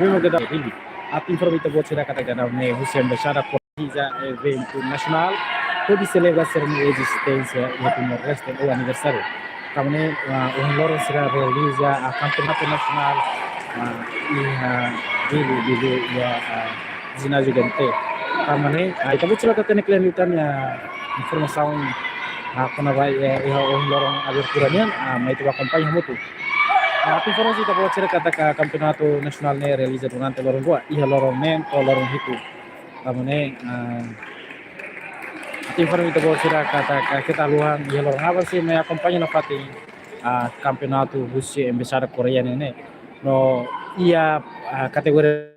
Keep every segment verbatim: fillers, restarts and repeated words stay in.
Memo de da Atu informa ita-boot sira katak daudaun ne'e husi Embaixada Koreia eventu nasionál hodi selebra sira-nia ezisténsia iha Timor-Leste ou aniversáriu. Tanba ne'e, ah, ohin loron sira realiza, ah, kampeonatu nasionál, ah, iha Dili, Dili iha, ah, Jináziu G M T. Tanba ne'e, ah, ita-boot sira katak ne'e kle'an liután, ah, informasaun, ah, kona-ba, eh, iha ohin loron abertura nian, ah, mai ita bá akompaña hamutuk. Ah, atu informa ita-boot sira katak kampeonatu nasionál ne'e realiza durante loron rua, iha loron neen to'o loron hitu. Tanba ne'e, ah, atu informa ita-boot sira katak keta haluha iha loron aban sei mai akompaña nafatin, ah, kampeonatu husi Embaixada Koreia ne'e. No iha, ah, kategoria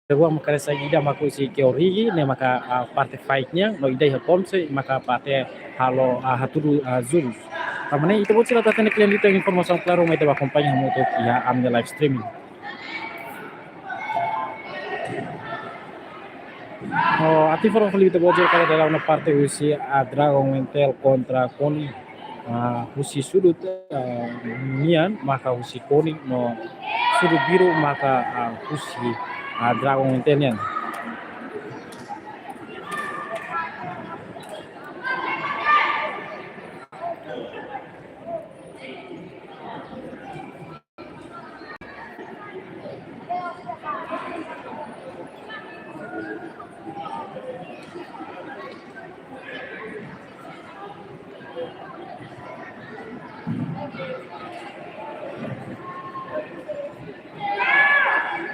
rua maka hanesan ida maka husi Kyorygi, ne'e maka, ah, parte fight nian, no ida iha Komsei maka parte halo, ah, hatudu, ah, judus. Tanba ne'e ita-boot sira atu hatene kle'an liután informasaun klaru mai ita bá akompaña hamutuk iha ami-nia live streaming. Oh, atu informa fali ita-boot sira katak daudaun ne'e parte husi, ah, Dragon Mentel kontra Koni, ah, husi sudut, ah, nian maka husi Koni, no sudut biru maka, ah, husi, ah, Dragon Mentel nian.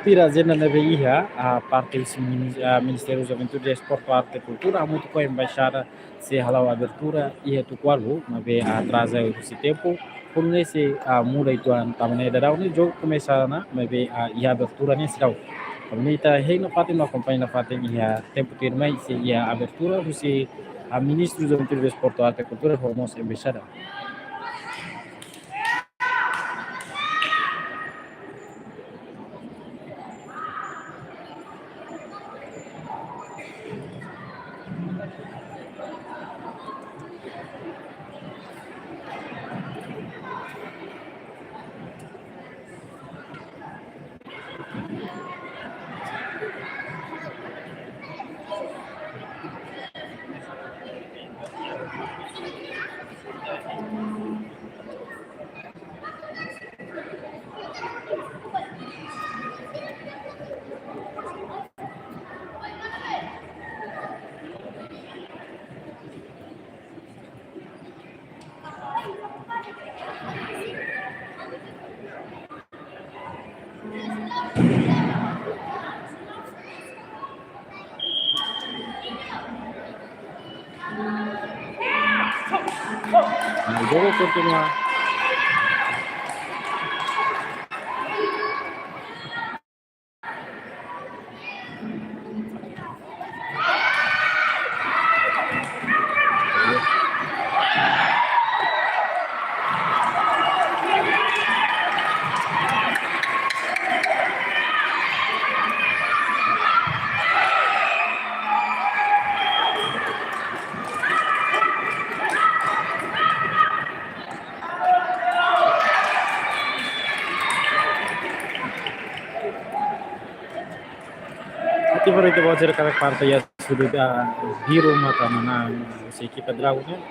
Tuir ajenda ne'ebé iha, ah, parte husi mini-, ah, Ministériu Juventude, Desportu, Arte, Kultura, hamutuk ho Embaixada sei hala'o abertura iha tuku ualu, maibé, ah, atraza husi tempu. Kuandu ne'e sei, ah, muda uitoan, tanba ne'e daudaun ne'e jogu komesa ona, maibé, ah, iha abertura ne'e seidauk. Tanba ne'e ita hein nafatin no akompaña nafatin iha tempu tuirmai sei iha abertura husi, ah, Ministru Juventude, Desportu, Arte, Kultura, ho mós Embaixada. Jogu kontinua. Atu informa ita-boot sira katak parte iha sudut, ah, biru maka manán husi ekipa Dragon, eh.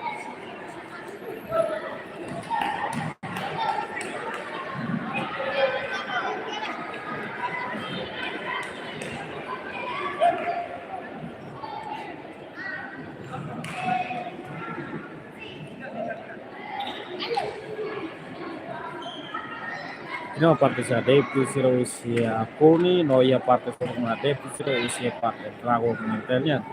Iha parte sira adeptu sira husi Koni, no iha parte foun adeptu sira husi parte Dragon Mentel nian.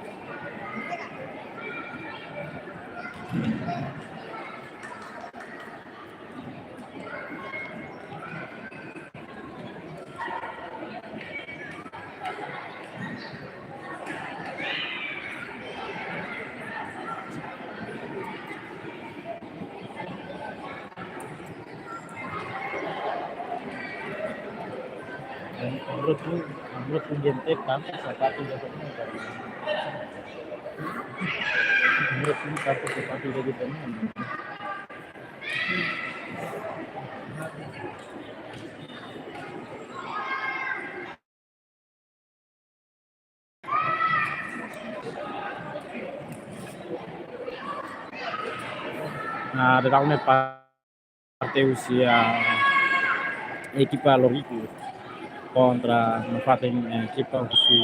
Menurutmu, menurutmu G M T tanpa sapatu dia pemain? Menurutmu tanpa sapatu dia pemain? daudaun ne'e parte husi, ah, ekipa Loriku kontra nafatin, eh, ekipa husi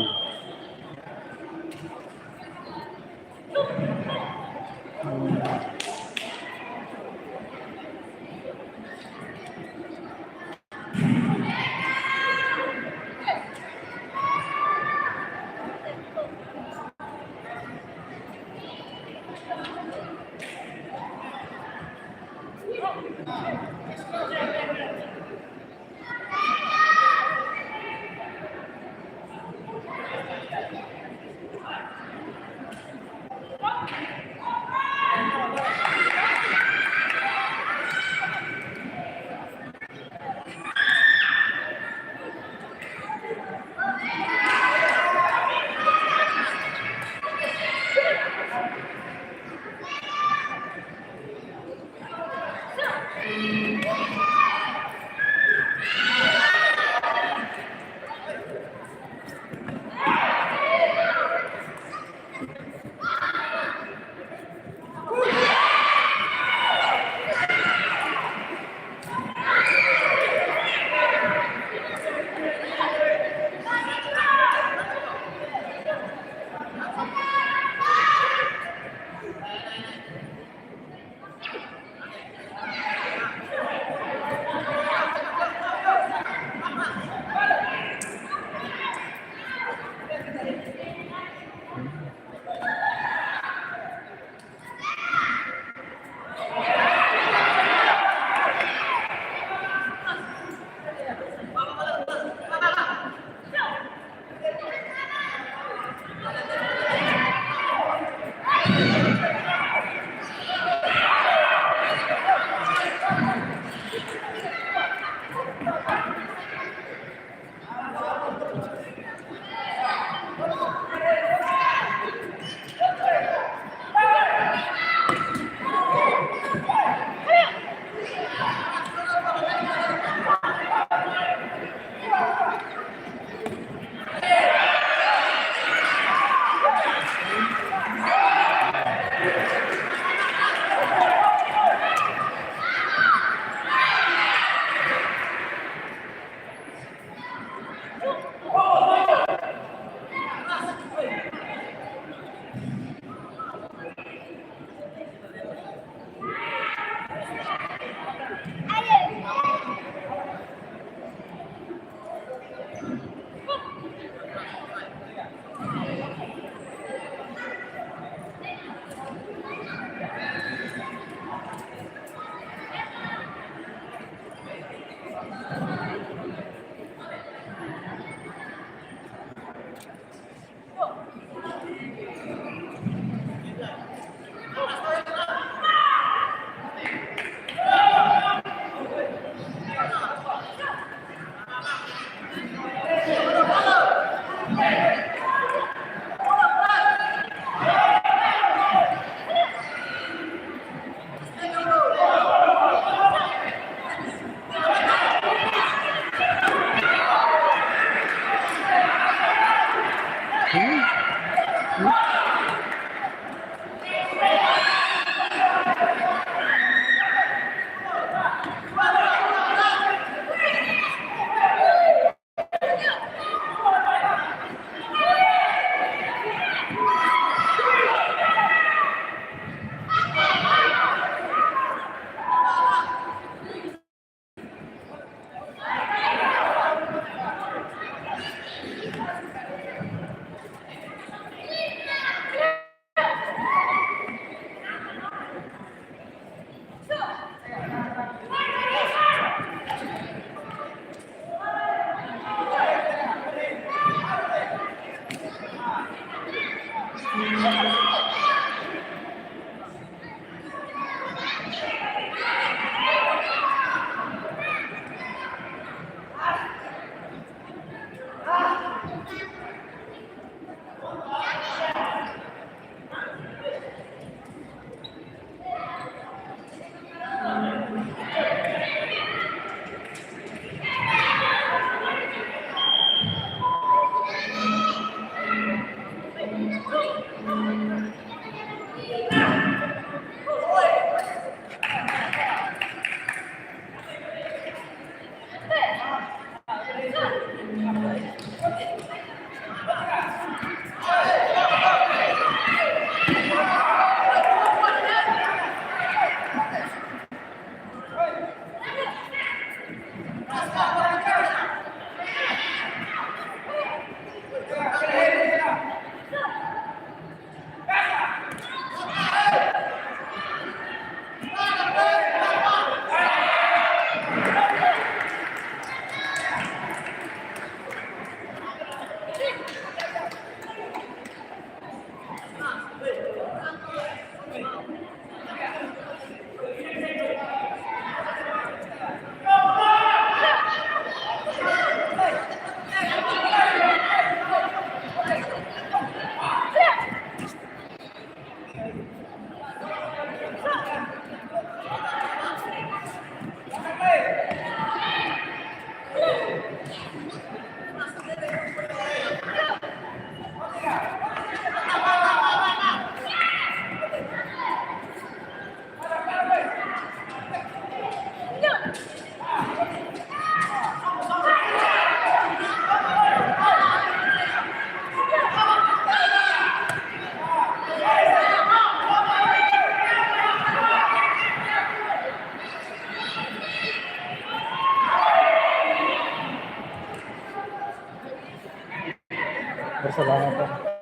Barcelona, tá?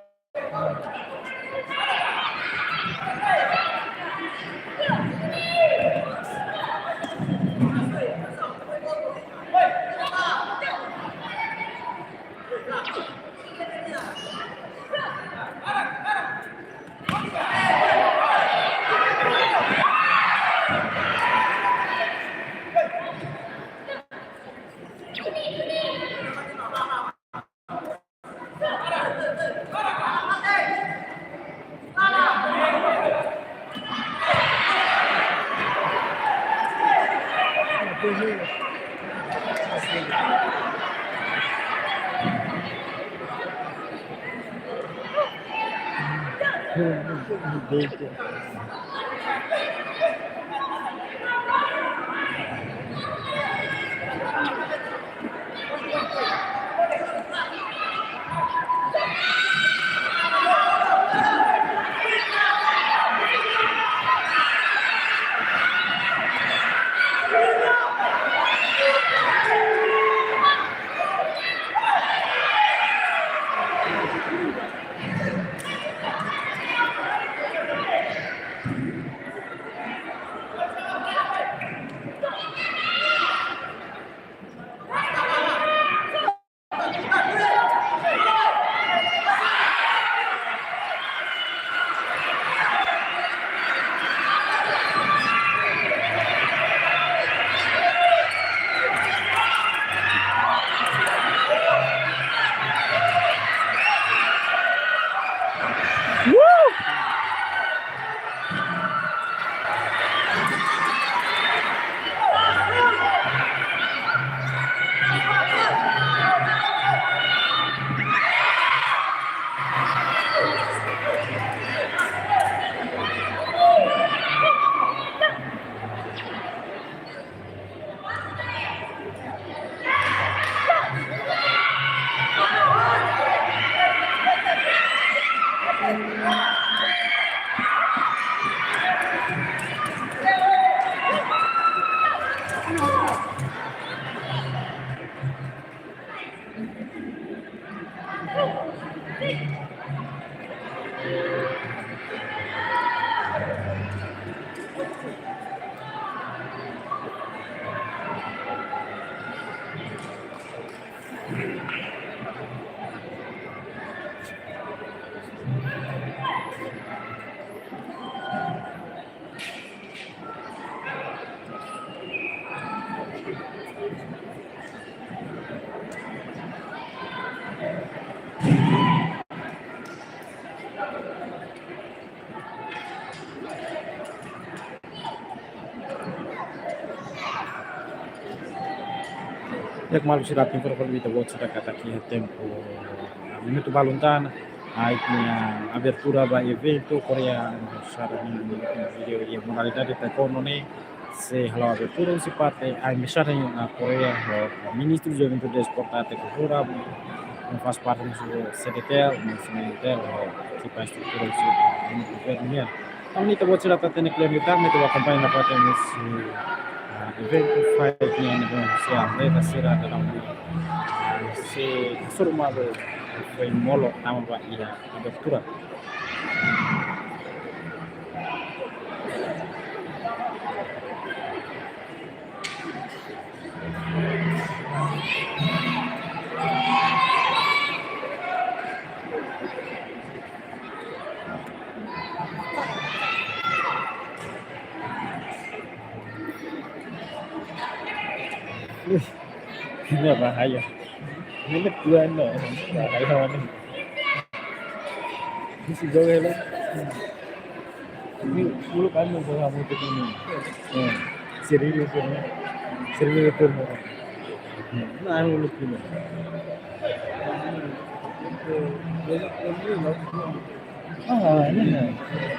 Di'ak, maluk sira, atu informa fali ba ita-boot sira katak iha tempu, ah, minutu balun tan, ah, iha abertura ba eventu Korea, sara ni video iha modalidade taekwondo ne'e, sei halo abertura husi parte embaixada iha Koreia, ho Ministru Juventude, Desportu no Kultura, no faz parte do C D T L, no C D T L, ho ekipa estrutura husi governu nian. Ami ita-boot sira atu hatene kle'an liután, ami ita-boot akompaña nafatin husi, ah, eventu fahe iha ne'ebé husi atleta sira atu, ah, sei hasoru malu foin molok tama ba iha abertura. Ih, ini bahaya. Ini dua no, bahaya ini. Ini si joga lah. Ini sepuluh kali mau bawa motor ini. Hmm. Serius ini. Serius itu. Hmm. Nah, anu lucu ini. Ah, ini nah.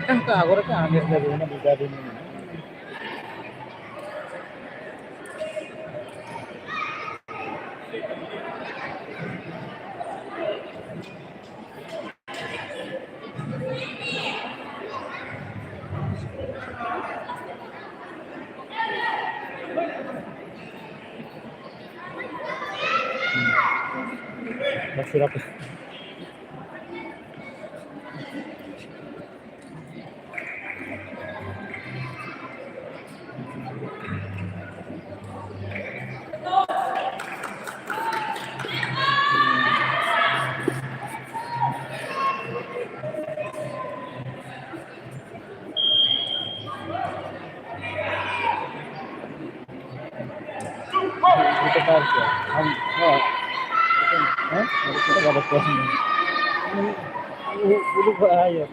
Kan ka agora ka ambil dari mana, dari ini. Masih rapat. Itu kan ya. Am, oh. Hah? Itu ada pohon. Ini, ini, ini bahaya.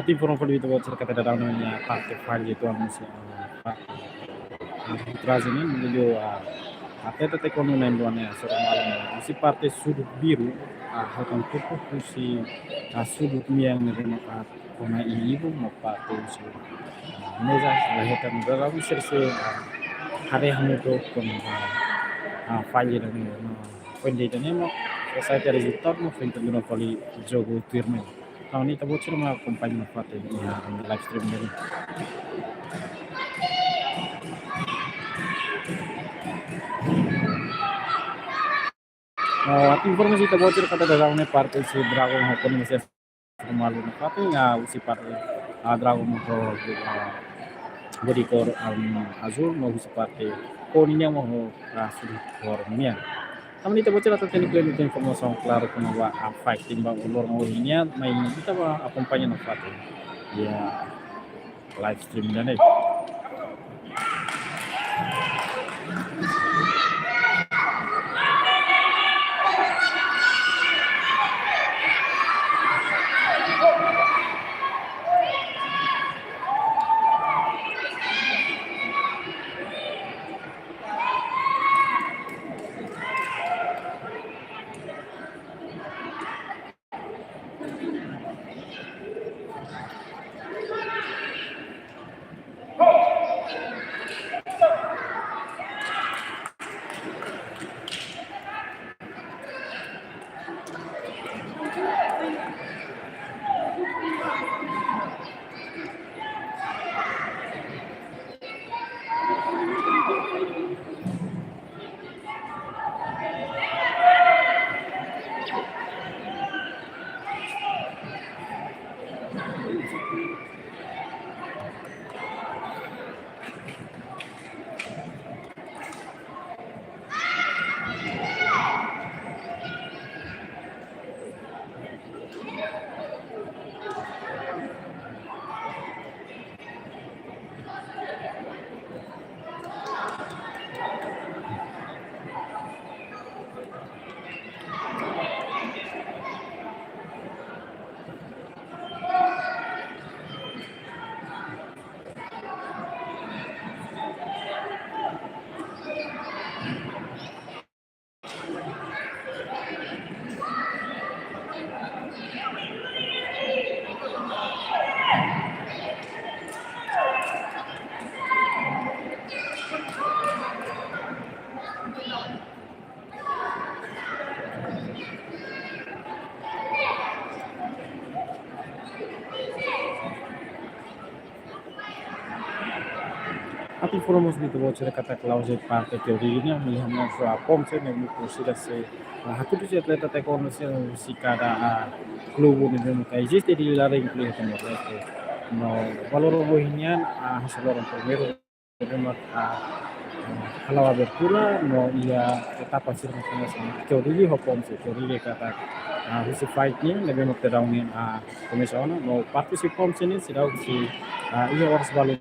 Informa fali ita-boot sira katak daudaun ne'e parte falle atu anuncia, ah, parte, ah, arbitragem ne'e, menuju, ah, atleta taekwondo na'in-rua ne'e hasoru malu ne'e husi parte sudut biru, ah, halkan tuku husi, ah, sudut mean ne'ebé mak, ah, kona iha ibun no parte husi, ah, meza la hetan, daudaun sira sei, ah, haree hamutuk kona-ba, ah, falle ida-ne'e, no foin de'it ida-ne'e mak, sai tiha rezultadu no foin kontinua fali jogu tuirmai. Entaun, ita-boot sira mak akompaña nafatin iha live stream ne'e. No atu informa ita-boot sira katak daudaun ne'e parte husi Dragon ho Koni mós hasoru malu nafatin, ah, husi parte, ah, Dragon ho, ah, body kór, um, azul, no husi parte Koni nian ho, ah, sudut kór mean. Tanba ne'e ita-boot sira atu hatene kleur nia informasaun klaru kona-ba, ah, fighting ba loron ohin nian, mai ita bá akompaña nafatin iha live stream ida-ne'e. Atu informa mós ita-boot sira katak la'ós de'it parte Teorili nian, maibé mós, ah, Pomse ne'e mós torcida sei, ah, hatudu husi atleta taekwondo sira husi kada, ah, klube ne'ebé mak eziste iha Dili laran, inklui Timor-Leste. No ba loron ohin nian, ah, hanesan loron primeiru ne'ebé mak, ah, hala'o abertura, no iha etapa sira mak komesa, Teorili ho Pomse, Teorili katak, ah, husi fighting ne'ebé mak daudaun ne'e, ah, komesa ona, no parte husi Pomse ne'e seidauk sei, ah, iha oras balu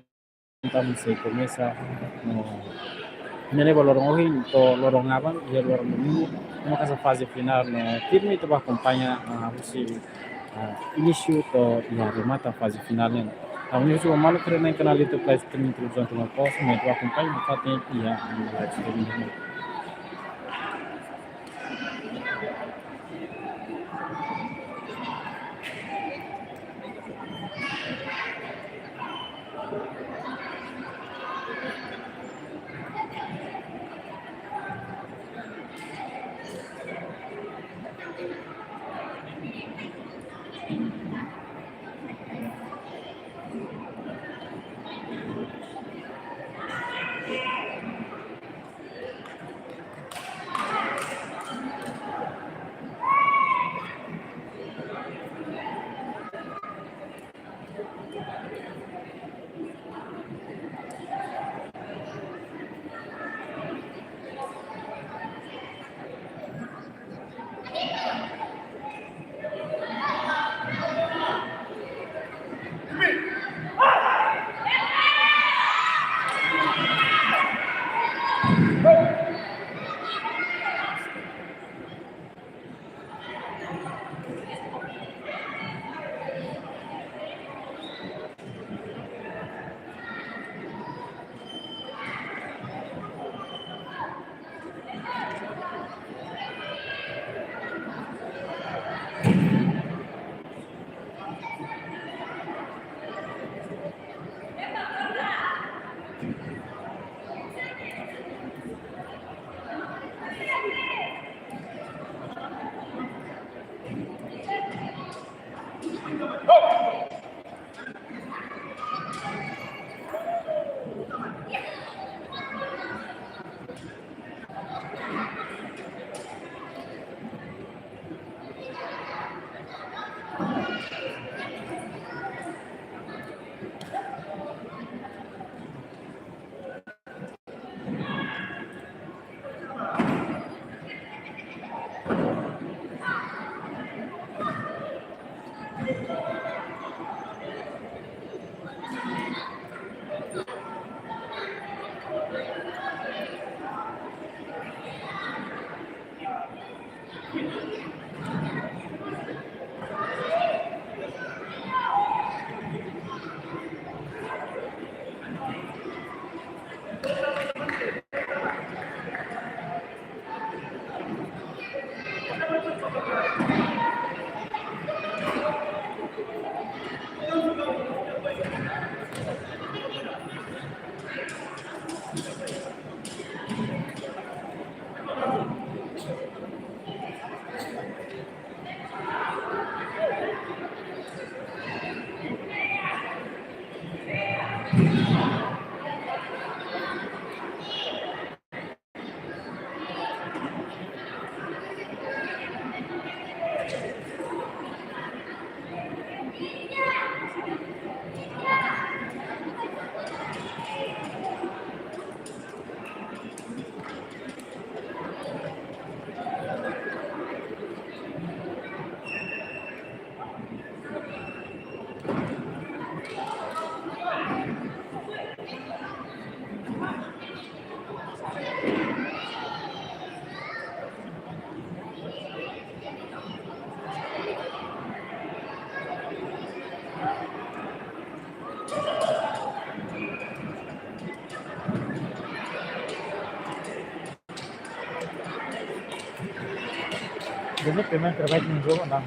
entaun sei komesa, no, ne'e ba loron ohin to'o loron aban, iha loron domingu, no maka hanesan faze finál, no tuirmai ita bá akompaña, ah, husi, ah, inísiu to'o iha remata faze finál ne'e. Entaun, husu ba maluk sira iha kanál YouTube live streaming Televizaun Timor Post, mai ita bá akompaña nafatin iha live streaming ne'e. Jadi pemain terbaik minggu menang.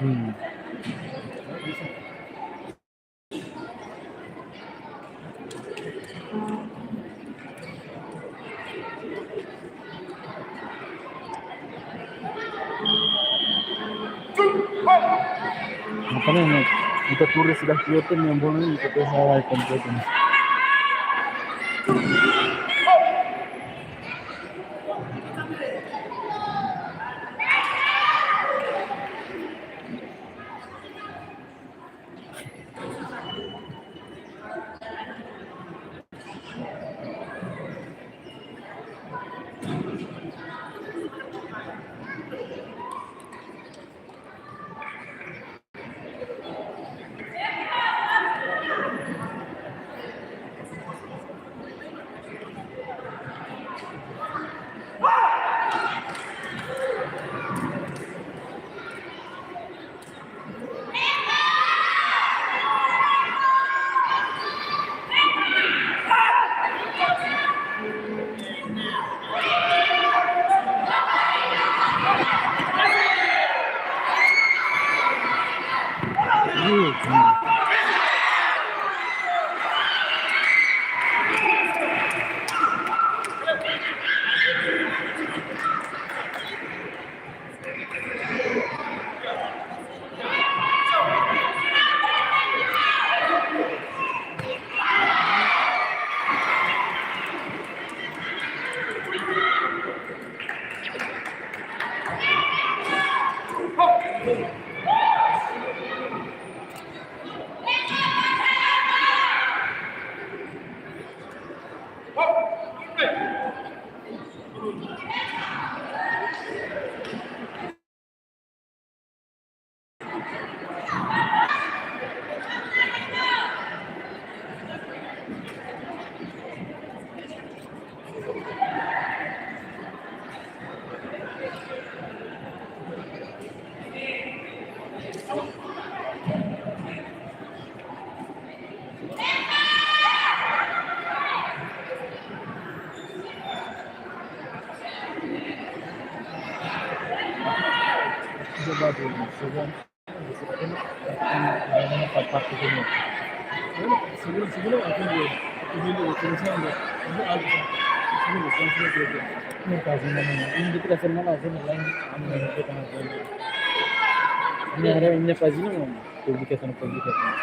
Hmm. Makanya ini, kita turis sudah Kyoto yang boleh kita pesawat komplit ini. Ini pájina mana? Ini kita kenal aja nih, lain. Ini ada, ini pájina mana? Publikasaun, publikasaun.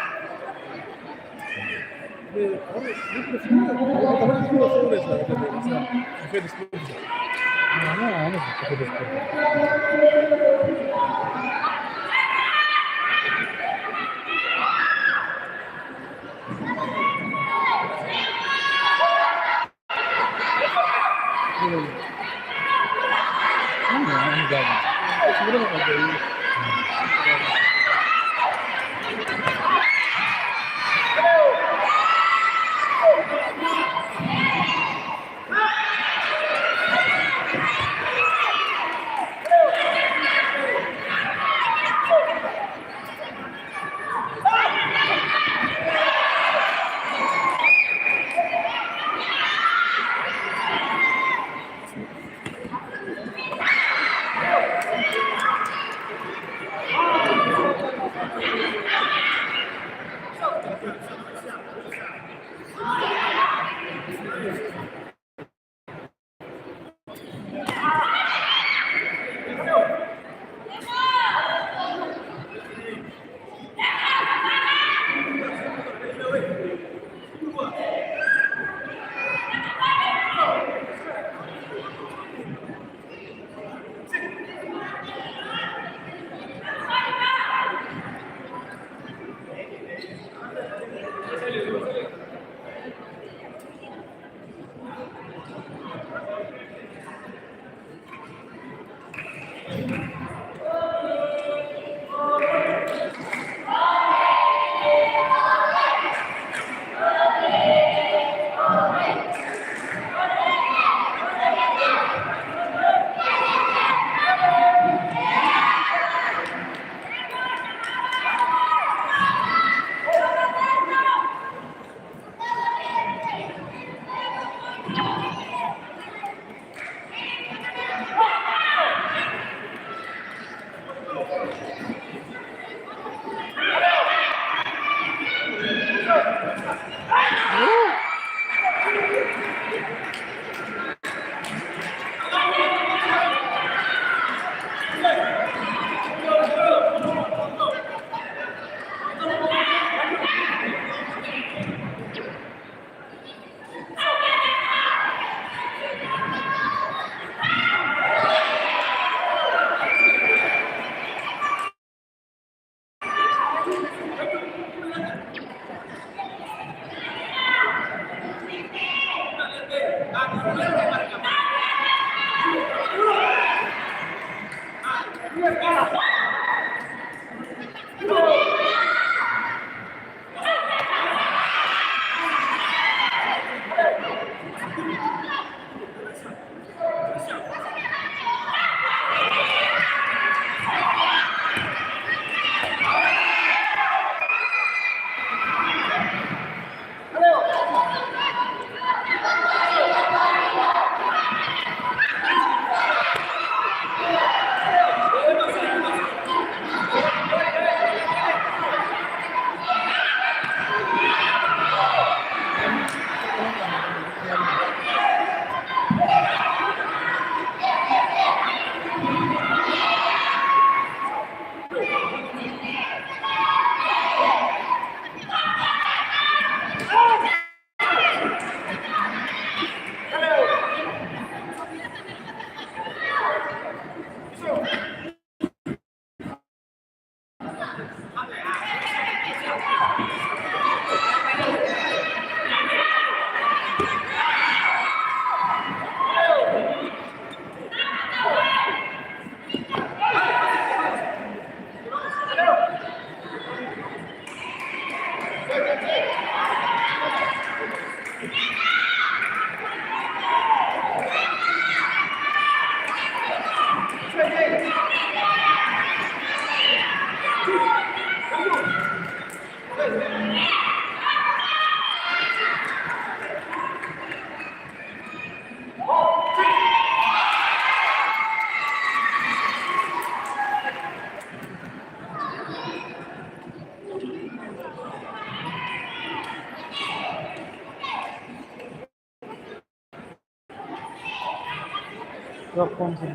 Kau pom sih.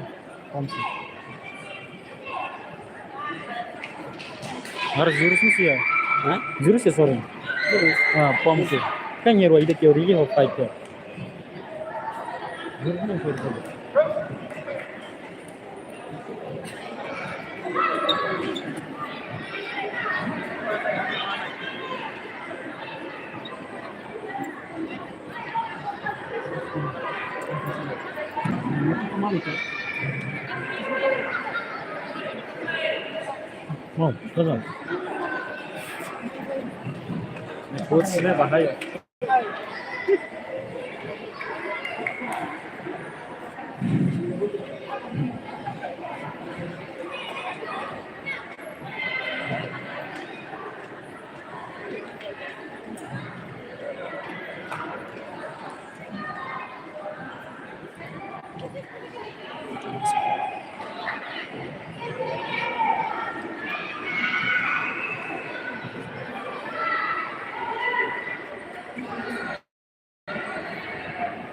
Pom sih. Harus jurus ni sih ya? Hah? Jurus ya, sorry. Jurus. Ah, pom sih. Kan nyeru ida teori ho fight ya. Jurus ni, sorry, sorry. Mau, tenang. Coach ne bahaya.